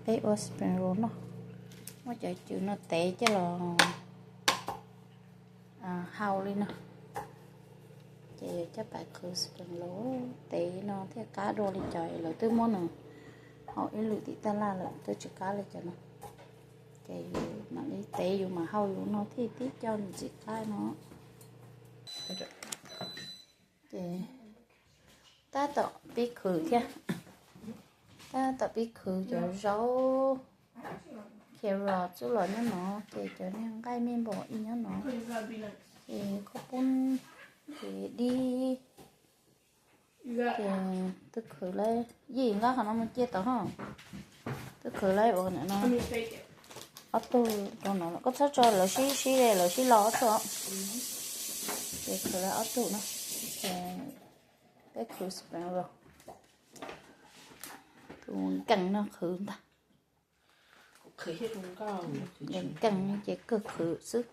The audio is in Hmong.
Peb ua spring roll no, muab cov cw no tev coj los hau li no. Ces yuav coj pais qhwv spring roll, tev no thiaj qab dua li cov lawv twb muab nws hau ib lwm tim taj laj lawm twb tsis qab li cov no. Ces yus mam li tev yus mam hau yus no thiaj tib co nws txim qab no. Ces tab tom pib khwv thiab, tab tom pib khwv cov zaub, carrot txuj lom nyob no, ces cov niag nqaij me npom ib nyob no, ces khaub poob, ces dib, ces twb khwv lawm, yim nqa qhov no mus cia tod ho. Twb khwv lawm ua no, ob tug rau no, koj txhob tso lawv sib sib lawv sib lo ob tug. Ces khwv lawm ob tug no, peb khwv spring roll, tus nkees no qhwv ntag. Nkees ces kawg khwv xwb.